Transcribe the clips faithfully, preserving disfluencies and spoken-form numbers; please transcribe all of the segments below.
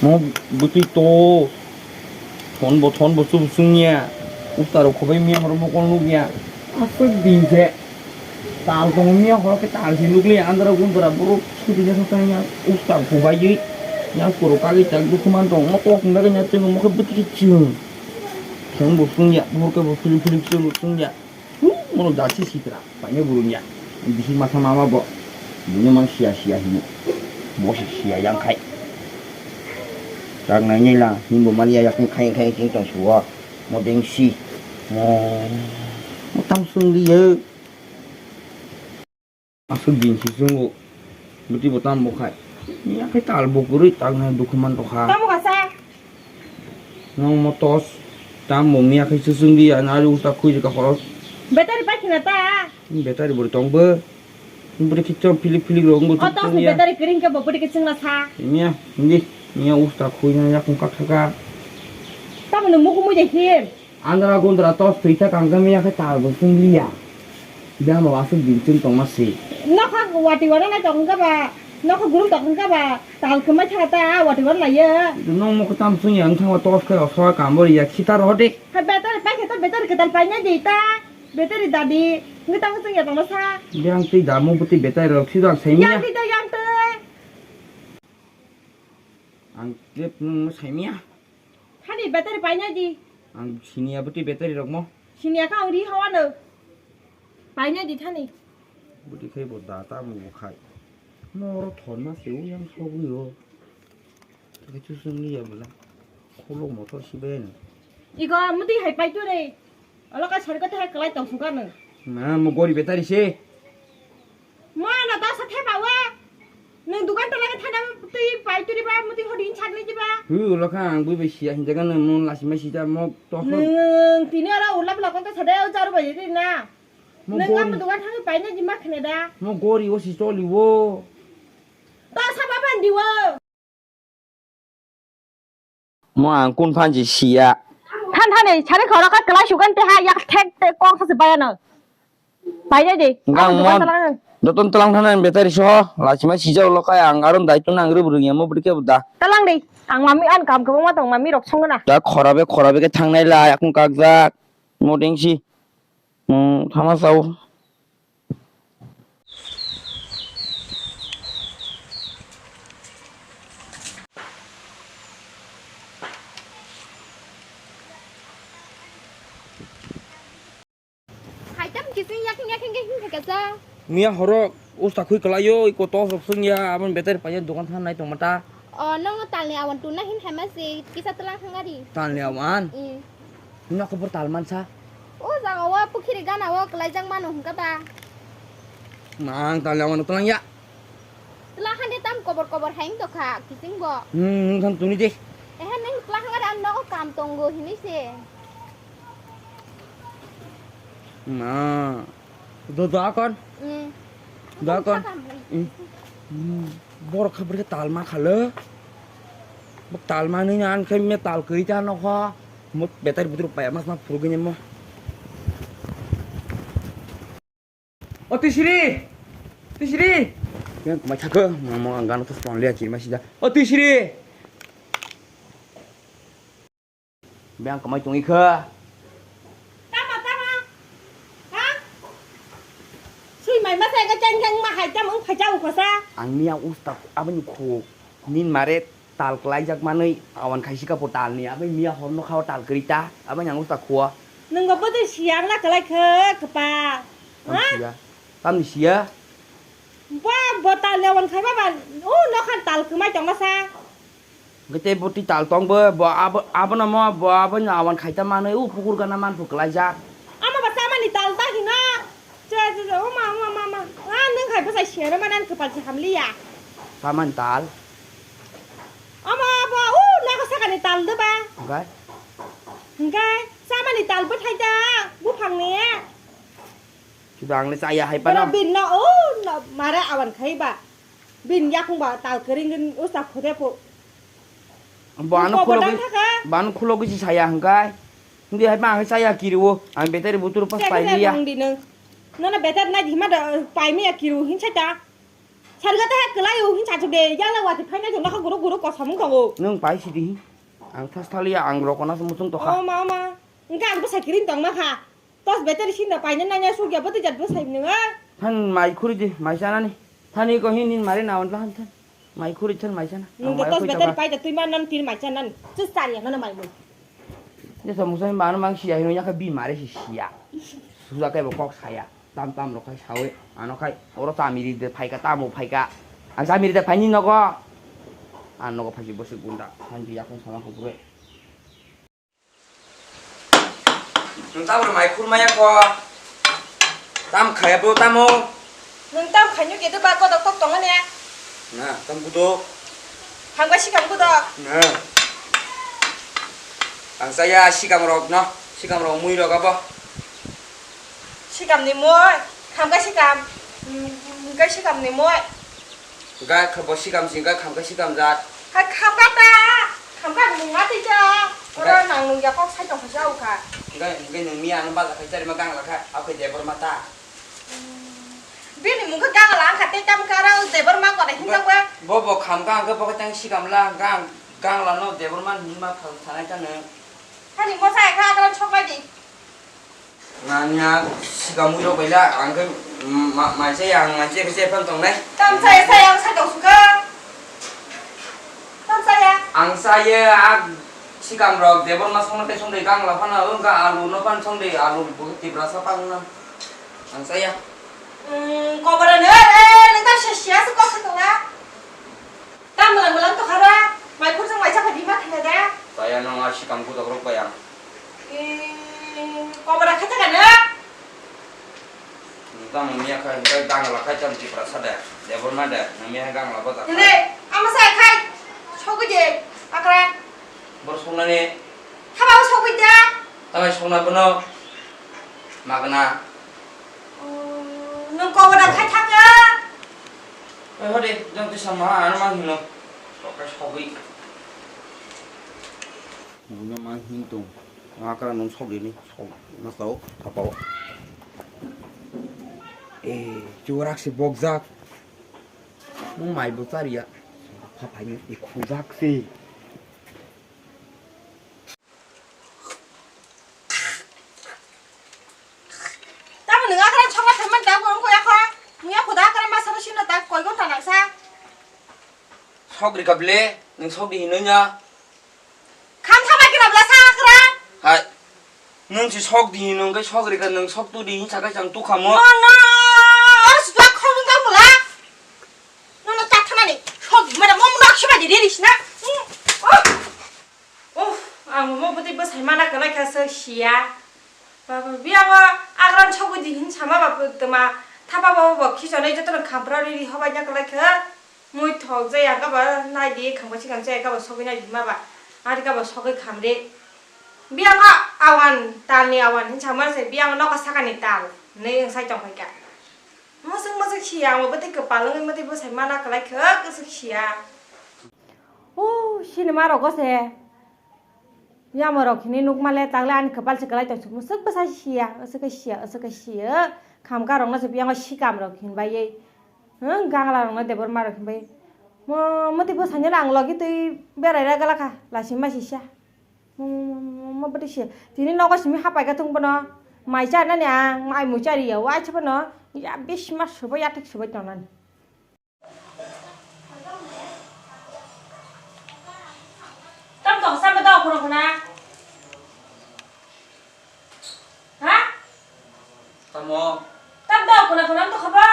Mo bwtwi to. Thon bo thon bo chubu chwngya. Usta rok khobai miya horo mokol nukya. Aswk din se. Tal tongo miya horo khe tal se nukli andra gundra borok suti jasa tanya. Usta khobaiwi. Yang koro kagwi tak dukhu man tong. Mo kok nang nya chwng mo khe bwtwi chwng. Thon bo chwngya. Bor khe bo philip philip chwng chwngya. Huh, mono dasi sitra, paine burung ya. Bisi masa mama bo. Bini mang sia sia hino. Bo si sia yang khai. Rang nai nai la, himbo mali ya yak khai khai king tong suwa. Mo deng si. Mo, mo tam sung li ye. Aswk din si chwngo. Bwtwi bo tamo khai. Miya khai tal bo kwrwi tak nai dukhu man tokha. Tamo kasa? Nang mo tos. Tamo miya khai chwng di ya nari usta khui ka horos. Battery pai khina ta? Battery bo tong bo. Bwtwi kichong philik philik rok bo. O tos ni battery kring ke bo bwtwi kiching na sa. Miya, hindi. Miya usta khui na ya kung kak thaka. Tamo no muku mui de him. Andra gundra tos thwi ta kang kami ya khe tal bo chwng liya. Biyang bo aswk din chwng tongma se. Nokha wati wara lai tong kha ba, nokha gurum tong kha ba, tal kwmai tha ta wati wara lai ya. Nong mo kwtam chwng ya wng thang ba tos khe osoa kam bo ya khita ro de. Ha betar pai khe ta betar kwtal pai na di ta. Betar dadi ngi tang chwng ya tongma sa. Biyang twi da mo bwtwi betar rok si dang sai ya. Yang twi da yang twi. Ang trip nung sai miya. Thani battery painai di. Ang siniya bwtwi battery rok mo. Siniya kha ang ri hawa no. Painai di thani. Bwtwi khai bo da ta mo khai. Moro thon ma se u yang sogwi o. Khe chu sung liya bwla. Kholo motor si ben. Igo mudi hai pai tu re. Olo ka sari ko te hai kalai tong suka no. Ma mo gori battery se. Mo no ta sa thai ba wa. Nung dukan tola ke thana twi pai turi ba muti hodi in chak ni jiba. Hu lo kha ang bui bai sia hin jaga nung mo lasi mai sija mo to ho. Nung tini ora ulap la ko ta sa de o jaru bai ri na. Mo nung gori. Ngam dukan thang pai na jima khne da. Mo gori o si choli wo. Ta sa ba ban di wo. Mo ang kun phan si sia. Than than ni sari khoro ka kelai sukan te ha yak thek te kok sa se bayano. Bai dai de. Ang mo doton talang thana ni betari so lachima sijak lo kai ang aron daitu nang ri burung ya mo bri ke buda. Talang de. Ang mami an kam kebo ma tong mami rok song na. Da khora be khora be ke thang nai la yakung kak jak. Mo deng si. Mo thama sao. Hai tam kising yaking yaking yaking thaka sa. Miya horo usta khui kalayo iko tos rok sung ya abon beter paya dokan than nai tong mata. O, nang no talni awan tuna hin hai ma se kisa tlang hangari. Talni awan? Mm. Hino khobor tal mansa? O jaga o pukhiri gana o kalaijak mano hingka ba. Mang talni awan tlang ya. Tlang hande tam kobor kobor hai wng tokha kising bo. Hmm, nung than tuni de. Ehe nung tlang hangari ang nogo kam tongo hinui se. Ma. Do do akon. Mm. Do akon. Sakam. Mm. Mm. Borok kha bwrwi khe tal ma khalo. Bo tal manwi na an khe me tal kwrwi ta nokho. Mo betar butur paya mas ma phurugwi mo. O Tisiri. Tisiri. Yang kemai thakho, mo ang gana to phone le kirma sida. O Tisiri. Beng kamai tongwi kha. Tama, tama. Ha? Sui mai ma sai ga chang chang ma hai cham ung phai chang khosa. Ang ni ang usta abani khu nin mare tal klaijak manwi awan khaisi ka po tal ni abai miya horno khawa tal kwrwi ta abani ang usta khua. Nung go bodo siang na kalai kha kapa. Tam siya. Tam ni siya. Ba bo tal ni awan khai ba ban. U no khan tal kwmai tong ma sa. Hwnkhe tei bo twi tal tong bo, bo abo, abono mo, bo abono awan khaita manwi, o pukur gana manphu kwlaijak. Omo bo chamani tal ta hino. Che, che, che, o ma, o ma, ma, ma. A, nwng hai bwsai sero mani ani kwpal se hamliya. Chamani tal? Omo bo, o nogo sakani tal do ba? Hwnkhe? Hwnkhe chamani tal bwthai ta, buphangni. Kiba ang le chaya hai pano. Bini no, o, no, mare awan khai ba. Bini yakung ba tal kering usta khode po. Bo ano khulo gi, bo ano khulo gi si saya hwnkhe. Hindi hai ma ang chaya kiriwo. Ang betari butur pas pai liya. Nang di nang. Nana betar na di ma da pai mi ya kiriwo hin chata. Tharga ta ha kwlai o hin chachu de, yala wati phaina jong nokha guru guru kosom wng tongo. Nwng pai sidi. Ang thas thaliya, ang rokona se muchung tokha. O ma, o ma. Wngkha ang bwsa kiring tongma kha. Tos battery sinda paina nanya sugya bwtwi jat bwsai nwnga. Than mai khuri di, mai chanani. Thani ko hin hin mari na ontla han than. Mai khuri than mai chana. Ang nwng de mai tos khuri battery tokha. Paida twi ma nan tin mai chanan. Chus chariya nana mai mui. Jesa musai mano mang siya hino yakha bi mare si siya. Suja kai bo kok saya. Tam tam rok khai sawi. Ano khai oro tamiri de phaika tamo phaika. Ang tamiri de phaini nogo. Ang nogo phaisi bosi gunda. Hanji yakung sama ko bro. Nwng tabro mai khurmaya ko. Tam khaya bo tamo. Nwng tam khainyo kedo ba kodok tok tongo ne. Na, tam kudo. Hamga sikam kudo. Na. Ang saya sikam rok no, sikam rok mui rok abo. Sikam ni moi, hamga sikam. Hamga sikam ni moi. Ga kha bo sikam si ga kham kha sikam jat. Ha kham kha ta, kham kha nung ma tei ja. Oro ga nang nung ya kok sai tong kha ja u kha. Ga ga nung mi ano baja khai chari ma gang la kha, a khe debor ma ta. Bini mung kha gang la ang kha tei tam kha ra debor ma ko da hin jang ba. Bo bo kham kha ang kha bo kha tang sikam la gang gang la no debor ma hin ma thang thanai ta nung. Hani mo sai kha akran sok bai di. Nanya sikam mui rok baila ang khe ma- mansai ang mansai khe se phang tongnai. Tam saya saya ang sai tong suka. Tam saya. Ang saya a sikam rok debor ma songna khe songde gang la phano wngkha alu no phan songde alu bo tipra sa pang na. Ang saya. Hmm, kobra ne, eh, nang tam sia sia se kok se tonga. Tam mlang mlang to khara, mai khurjang mai chapa di ma thina da. Saya nang a sikam kutok rok bai ang. Eh, kobra khacha kana? Nang tam mia kha, nang gang la khai tam tipra sa da. Debor ma da, nang mia gang la bota. Hene, ama sai khai, sogwi de, akra. Bor songnani. Haba sogwi da. Tamai songna bono. Magna. Oh, nung kobra khai thaka. Oi hode, jang tisa ma ano mang hino. Kokai sogwi. Nungno mang hin tung. Akra nung sogwi ni. Sog. Masao. Thapao. Eh, churak si bokjak. Nung mai bo chariya. Phapai ni khujak si. Tamo nwng akra chokla thangmani da, borok wngkha yakho. Nwng yakho da akra masa no sino da, koi gonta nangsa. Sok rika ble, nwng sok di hinwi nya. Kham thama kira bla sa akra. Hai. Nwng si sok di hinwi, nwng kai sok rika, nwng sok tu di hin sakai chang tu khamo. No, no. Oro si tua khom wngkha bla. No, no, ta thanani. Sok di mara mom nok siba di ri sina. Hmm. Oh. Uff, ang bo bwtwi bwsai mana kwlai kha se siya. Baba, biyango agra sogwi di hin sama ba tma thapa ba bo khichonwi jotono khampra riri hobai na kwlai kha. Mui thok jaya kha ba nai di khangba sikam jaya kha ba sogwi nai di ma ba. Ari kha ba sogwi khamri. Biyango awan talni awan hin sama se biyango noka sakani tal. Nei ang sai tong khai kha. Mwswk mwswk siya ang bo bwtwi kwpal wngwi bwtwi bwsai mana kwlai kha kwswk siya. O, sinima rogo se. Yamo rok hini nukma le tagle ani kwpal se kwlai tong, mwswk bwsa siya, aswk khe siya, aswk khe siya. Khamka rok no se biyango sikam rok hinbai ye. Hmm, gangla rok no debor ma rok hinbai. Mo, mwtwi bwsani rang logi twi berai ra gala kha, lasi ma sisa. Mo, mo, mo, mo, mo bwtwi siya. Tini nogo simi hapai kha thung bono. Mai cha nani ang, mai mui cha riya, wai cha bono. Ya bisi ma subo, ya thik subo tongnani. Tam tong sa ma dok khuna khuna. Ha? Tamo. Tam dok khuna khuna to khaba.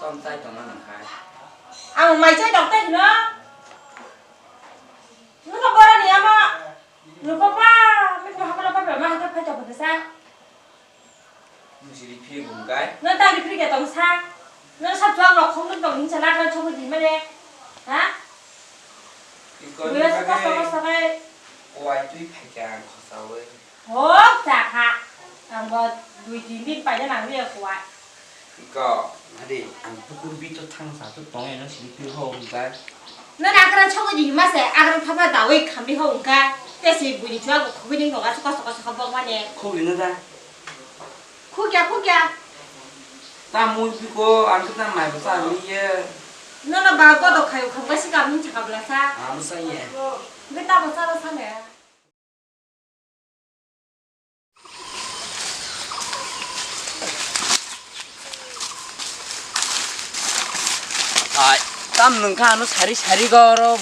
Tam chai tong na nang khai. Ang mai chai dok tai khuna. Nung ka bora ni ama. Nung papa, mi ko hapala papa ma hata phai to phai sa. Nung si riphi bung kai? Nung ta riphi ke tong sa. Nung sa tuang rok khong nung tong hin sa lak nang chong di mane. Ha? Iko Buya ni sa kage kosto kosto kai. Kuai tui phai kya ang khosa we. Hok cha kha. Ang bo dui tin din pai nang ri kuai. Iko, hadi, ang pukur bi to thang sa to tong eno si riphi ho bung kai. Nana akran chokwi di hima se, akran phapa dawi khamri ho wngkha. Te si buini chwla bo khogwi ning noga se kosto kosto kha bok mane. Khogwi no da. Khugya, khugya. Tamui piko, ang khe tam mai bo cha ni ye. Nono ba godo khayo, kham kaisa kam ni chaka bla sa. Amo sa ye. Be tamo sa sa ne. Hai, tam nwng kha ano sari sari go oro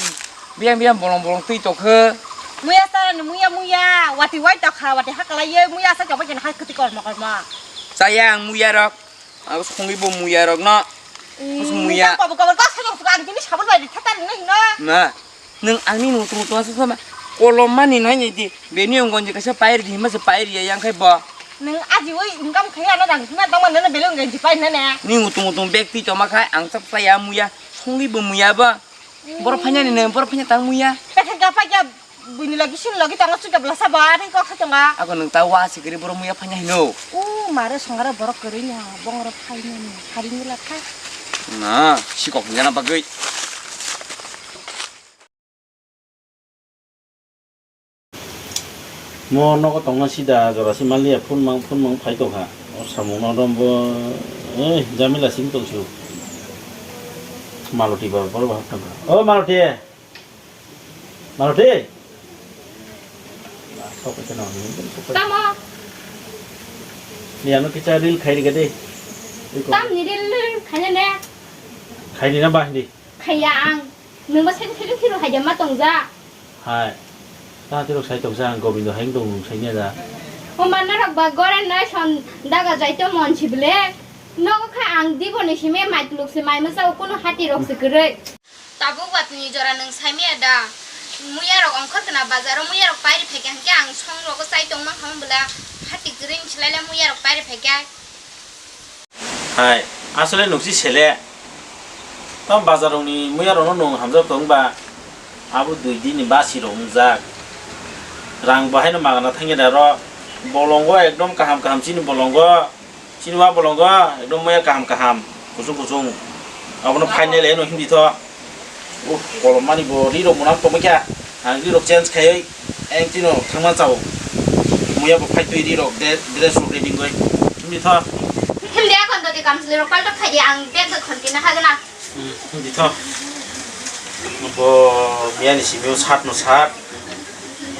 biyang biyang bolong bolong twi tokhe. Muya sa ni muya muya, wati wai tokha, wati hakalai ye, muya sa chobai kena hai khati kormo kormo. Chaya ang muya rok. Abo songwi bo muya rok no. Muya. Kobor kobor kok songwi ang tini sabun bai ri thata ringna hino. Na. Nwng angni mutung mutung asuk sama. Kolom mani noi ni di. Beni onggonji kaisa pair di hima se pair ya yang khai bo. Nwng aji oi income khai ano rang hima tong mano bele onggonji pair na ne. Ni mutung mutung bag ti choma khai ang chap chaya muya. Songwi bo muya bo. Borok phainani nwng, borok phaina tang muya. Petha gapha gya buini logi sini logi tongo chuta bwlasa bo, atwi kok sa tongo. Ako nwng ta wa sikiri borok muya phaina hino. O mare songare borok kwrwi no, bongorok phainani, haringni lakha. Na, sikok hwnjana bagwi. Mo nogo tongna sida jora si maliya phone mang, phone mang phai tongkha. O samung no rombo, eh, jamila sing tongsu. Maloti ba, boro ba haptang kha. O Maloti! Maloti! Tamo? Ni ano kicha reel khai rikha de. Tam ni reel khai ne? Khai ni na ba hindi? Khaiya ang. Nwngbo seng seng phiro hai ma tongja. Hai. Ta tirok sai tongsa ang Gobindo hai tong nwng sai nya da. O manna rok ba gore na son daga jai to mon si bile. Nogo kha ang dibo ni simi mai tuluk se mai masa o kuno hati rok se kwrwi. Tabuk watni jora nwng sai miya da. Muya rok ongkhor kna bazaro muya rok pairi phaikha hwnkhe ang song rogo chai tong mankha bwla hati kwrwi ni slai le muya rok pairi phaikha. Hai, asole nukchi sele. Tamo bazar rokni muya rokno nwng hamjak tong ba? Abo dui din ni basi rok wngjak. Rang bo haino magana thangya da ro. Bolongo ekdom kaham kaham chini bolongo. Chini wa bolongo ekdom muya kaham kaham. Kusung kusung. Abono final eno hindi tho. Uh, kolom mani bo ri rok mwnam tongma kya. Ang ri rok change khaiwi eng tino thangma chao. Muya bo phai twi ri rok de-, dress rok ready goi. Himdi thor. Himdi akon dodi kamchwlwi rok paltok khaidi ang bag bai khon kina hagna. Hmm, himdi thor. Bo miya ni simi o shirt no shirt.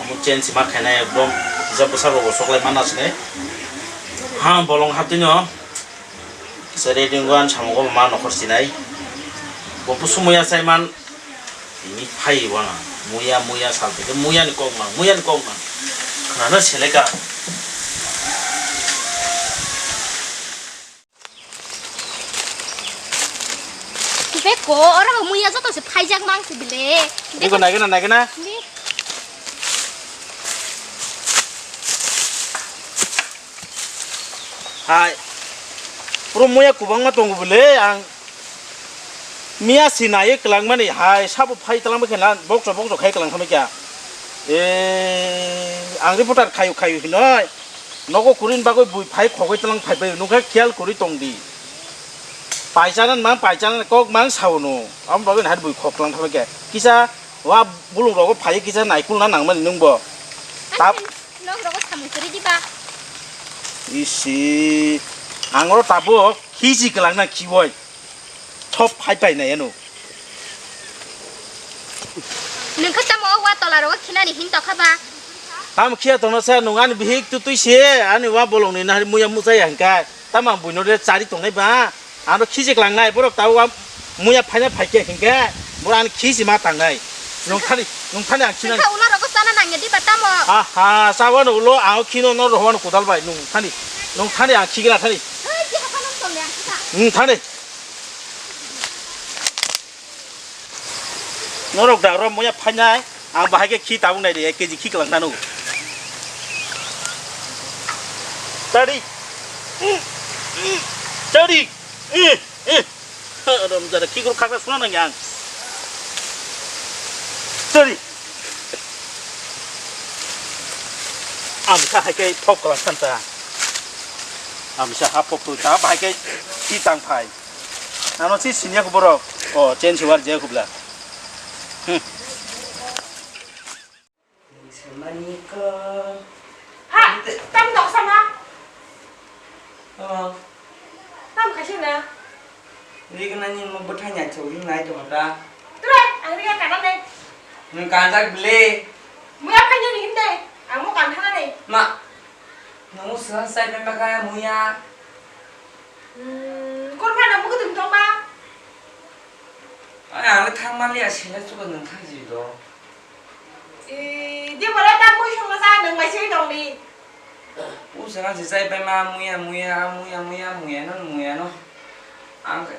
Omo change ma khainai ekdom. Jab bwsa rok bo soklai mana sini. Ha bolong haptino. Kisa ready wngwan samungo ma nokhor sinai. Bo busu muya chaiman. Tini phai wana. Muya, muya sal teke muya ni kok nang, muya ni kok nang. Khana seleka. Beko, oro muya joto se phaijak mang se bile. Beko naigena, naigena. Ni. Hai. Puro muya kubangma tongo bole, ang miya sinai kwlangmani, hai, sabo phai twlangma khe na, bokso, bokso khai kwlang khamai kya. E, ang reporter khayu, khayu hinoi. Nogo kurin bagwi bui phai khogwi twlang phai bai, nungkha khiyal kwrwi tong di. Paichanani mang, paichanani kok mang saono. Amo bagwi nahar bui khok twlang khamai kya. Kisa wa bulung rogo phai kisa naikul na nangmani nungbo. Tap. Nok rogo samung kwrwi diba? Isi, ang oro tabuk khiji kwlangna khiwoi. Thop phai pai nai ano. Nwng khe tamo o wa tola rogo khinani hin tokha ba? Tamo khiya tongna sa nwng ani bihik tu twi se ani wa bolong ni nahari muya muchaya hinkai. Tamo ang buino de chari tongnai ba? Ano khiji kwlang nai, borok tao wa muya phaina phaikhe hinkhe, borok ani khiji ma tangnai. Nung thani, nung thani ang khinai. Wngkha ulo rogo chana nangya diba tamo? Aha, chawano ulo, ang khino no rohwano kodal bai, nung thani, nung thani ang khigra thani. Hei, je hapa nang tong yang khita. Nung thani. Norok da oro muya phainai, ang bahai khe khi tabuk nai de, ek kg khi kwlang nanu. Tadi. Tadi. Ih, ih. Rom jara khi kwrwk khakra suna nang yang. Tadi. Ang kha hai khe phok kwlang san ta. Ang sa ha phok tu ta bahai khe khi tang phai. Ano si sinya ko borok. O, chen si war je kubla. Hmm. Semani ko. Ha, tam dok sama. Oh. Tam khaisa na. Rigna ni mo bwthai nai chau ni nai tong ta. Tura, ang riga kana nai. Nwng kanjak bile. Muya phanya ni hinde. Ang mo kan thana nai. Ma. Nwng sila sai pe maka muya. Hmm, kon phana mo kutum tong ba. Ai, ang le thang mali a sila chuka nwng thang ji do. Eh, dia bola ta mui song sa nwng mai sei tong ni. Usa nang si chai pai ma muya, muya, muya, muya, muya, no, muya, no. Ang ka,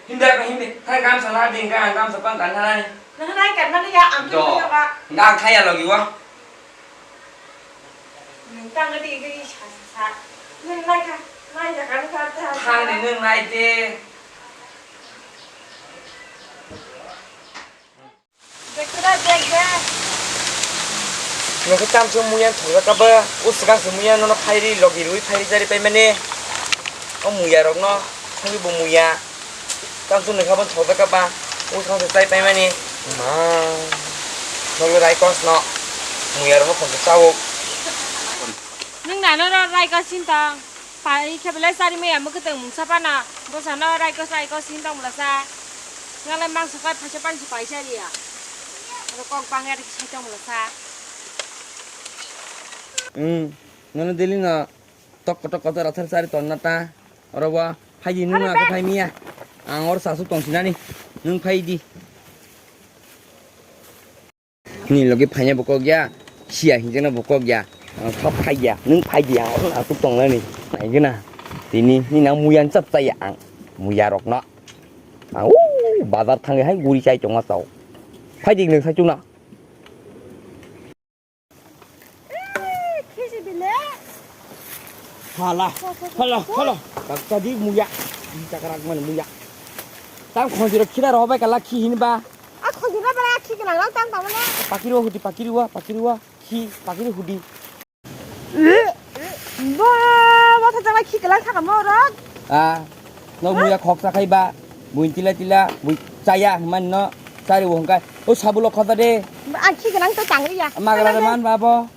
hindi ako, hindi. Thai gamsa na din ka, ang gamsa pang kan na ni. Nang nai kan na ya, ang tu Do. Ya ba. Nga ang thai ya logi wa. Nang tang di di sa sa sa. Nang nai ka, nai ja kan ka ta. Thang ni nang nai te. Bekura bek bek. Nokhe tamsok muya thokjak kha ba, o swkang se muya nono phairi logi rwi phairi jari paimani. O muya rokno thangwi bo muya. Tamsok nokha bo thokjak kha ba, o swkang se chai paimani. Ma. Nokle raikos no. Muya rokno khonsa chawo. Nwng nano ro raikos sintong. Pai khe belai chari maya mwkhwtwng mungsa phano bwsano raikos raikos hin tong bwlasa. Ngalai mangsa khe phaisa pansi paisa riya. Oro kok bangya rikhe sai tong bwlasa. Hmm, nono daily no tok kotok kotor athar chari tonna ta. Oro bo phaidi nung Are akhe ba- phai miya. Ang oro sasuk tong sinani. Nung phaidi. Ni logi phanya bo kok ya, siya hinjana bo kok ya. Ang thok phai ya, nung phai ya, ang asuk tong nani. Nai gana. Tini ni nang muyan chap chaya ang. Muya rok no. Ang u bazar thang hai guri chai chong tau. Phai dik nung sai chuna. Khisi bile. Hala, hala, hala. Baksa di muya. Di chakrak man muya. Tang khonjiro khida robai kala khi hinba. A khogina bara khi gwnang lang tang tang mane. Pakiri wa hudi, pakiri wa, pakiri wa, khi, pakiri hudi. Ba, ba tha jala khi gwnang thangam no rok. Ah, no muya khok sa khai ba, buin tila tila, bui chaya man no, chari wo hongkai. O sabulo khosa de. Ang khi gwnang to tang ya. Magala de man ba bo.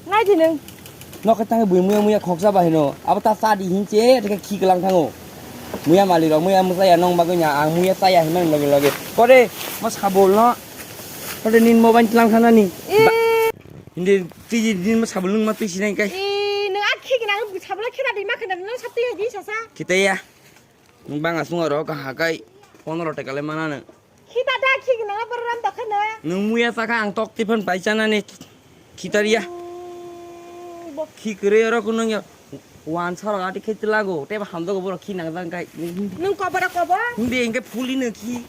Nai di nung. Nokhe tangwi bui muya muya khoksa ba hino. Abo ta cha di hinche, tei khe khi kwlang thango. Muya mali rok, muya mwsaya nong bagwi nya, ang muya chaya hinmani loge loge. Kore, mo sabul no. Kore nin mo bain tlang thanani. Eh. Ba-, hindi tiji din mo sabul nung ma twi sinai kai. Eh, nung a khi gwnang sabul kheda di ma kheda nung sab twi di sasa. Khitaya. Nung bang asung aro ka hakai pondro taka le mana nung. Khita da khi gwnang borok ram tokhe no. Nung muya saka ang tok tiphon pai chanani khitaria. Bo- Khi kwrwi oro kunung ya wan sara ati kheti lago tei hamdo go borok khi nang jang kai. Nung kobora kobo? Hindi engke phuli no khi.